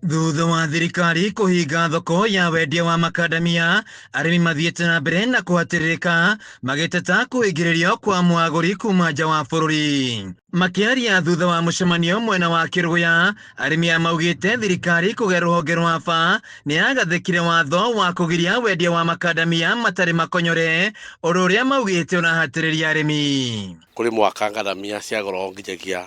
Thutha wa thirikari kũhinga thoko ya wendia wa makandamia, arĩmi mathiĩte na mbere na kũhatĩrĩrĩka magĩteta kũingĩrĩrio kwa mũagũri kuma nja wa bũrũri. Makĩaria thutha wa mũcemanio mwena wa Kĩrũgũya, arĩmi aya maugĩte thirikari kũgerera rũhonge rwa AFA nĩ yagathĩkire watho wa kũgiria wendia wa makandamia matarĩ makonyore, ũndũ ũrĩa maugĩte ũrahatĩrĩria arĩmi. Kũrĩ mwaka ngandamia ciagũragwo nginyagia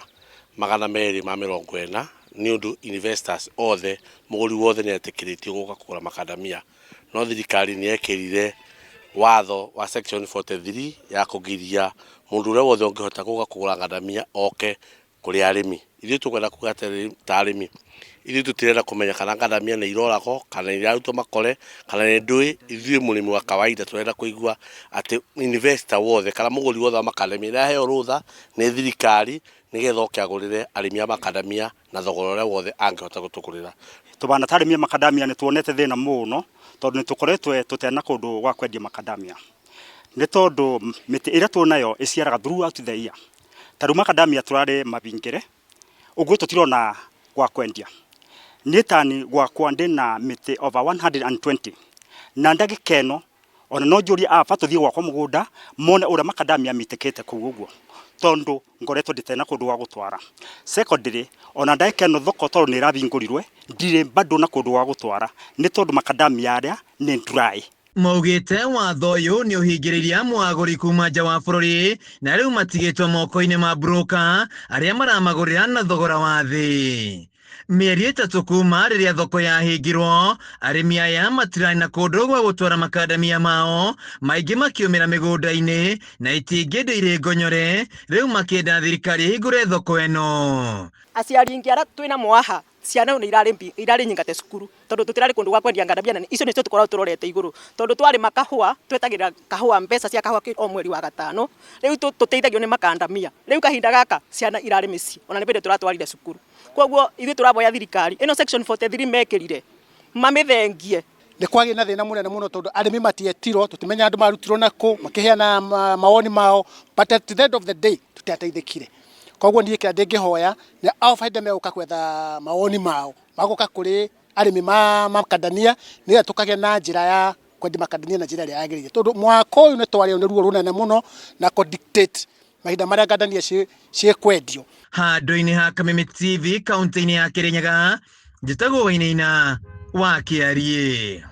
240 nĩ ũndũ investors othe, mũgũri wothe nĩ etĩkĩrĩtio gũka kũgũra makandamia, no thirikari nĩ yekĩrire watho wa section 43 ya kũgiria mũndũ ũrĩa wothe ũngĩhota gũka kũgũra ngandamia oke kũrĩ arĩmi. Ithuĩ tũkwenda kuga atĩrĩrĩ ta arĩmi, ithuĩ tũtirenda kũmenya kana ngandamia nĩ iroragwo kana nĩ irarutwo makore kana nĩ ndũĩ, ithuĩ mũrĩmi wa kawaida tũrenda kũigua atĩ investor wothe kana mũgũri wothe wa makandamia nĩ aheo rũtha nĩ thirikari nĩgetha oke agũrĩre arĩmi a makandamia na thogora ũrĩa wothe angĩhota gũtũgũrĩra. Tũbana ta arĩmi a makandamia nĩ tuonete thĩna mũno tondũ nĩ tũkoretwo tũtena kũndũ gwa kwendia makandamia nĩ tondũ mĩtĩ ĩrĩa twĩnayo ĩciaraga throughout the year. Ta rĩu makandamia tũrarĩ mabingĩre ũguo tũtirona gwa kwendia. Niĩ tani gwakwa ndĩna mĩtĩ over 120 na ndagĩka ĩno ona no njũrie aba tũthiĩ gwakwa mũgũnda mone ũrĩa makandamia mitĩkĩte kũu ũguo tondũ ngoretwo ndĩtena kũndũ gwa gũtwara. Secondly, ona ndagĩka ĩno thoko tondũ nĩ ĩrabingũrirwe ndirĩ bado na kũndũ gwa gũtwara nĩ tondũ makandamia arĩa nĩ dry. Maugĩte watho ũyũ nĩ ũhingĩrĩirie mũagũri kuma nja wa bũrũri na rĩu matigĩtwo moko-inĩ ma broker arĩa maramagũrĩra na thogora wa thĩ. Mĩeri 3 kuma rĩrĩa thoko yahingirwo, arĩmi aya matirarĩ na kũndũ gwa gũtwara makandamia mao, maingĩ makĩũmĩra mĩgũnda-inĩ na itingĩ indo irĩ ngonyore, rĩu makĩenda thirikari ĩhingũre thoko ĩno. Aciari aingĩ arĩa twĩna mwaha ciana nĩ irarĩ nyingate cukuru tondũ tũtirarĩ kũndũ gwa kwendia ngandamia na icio nĩcio tũkoragwo tũrorete igũrũ tondũ twarĩma kahũa twetagĩrĩra kahũa mbeca cia kahũa o mweri wa gatano rĩu tũteithagio nĩ makandamia rĩu kahinda gaka ciana irarĩ mĩciĩ ona nĩ bĩndĩ tũratwarire cukuru koguo ithuĩ tũraboya thirikari ĩno section 43 mekĩrire mamĩthengie. Nĩ kwagĩa na thĩna mũnene mũno tondũ arĩmi matietirwo, tũtimenya andũ marutirwo nakũ, makĩheana mawoni mao, but at the end of the day tũtiateithĩkire. Koguo niĩ kĩrĩa ndĩngĩhoya nĩ o baida megũka gwetha mawoni mao, magũka kũrĩ arĩmi ma makandania nĩgetha tũkagĩa na njĩra ya kwendia makandania na njĩra ĩrĩa yagĩrĩire. Tondũ mwaka ũyũ nĩ twarĩo nĩ ruo rũnene mũno na kũ dictate mahinda marĩa ngandania ciĩkwendio. Handũ-inĩ ha Kameme TV kaunti-inĩ ya Kirinyaga, njĩtagwo Wainaina wa Kĩariĩ.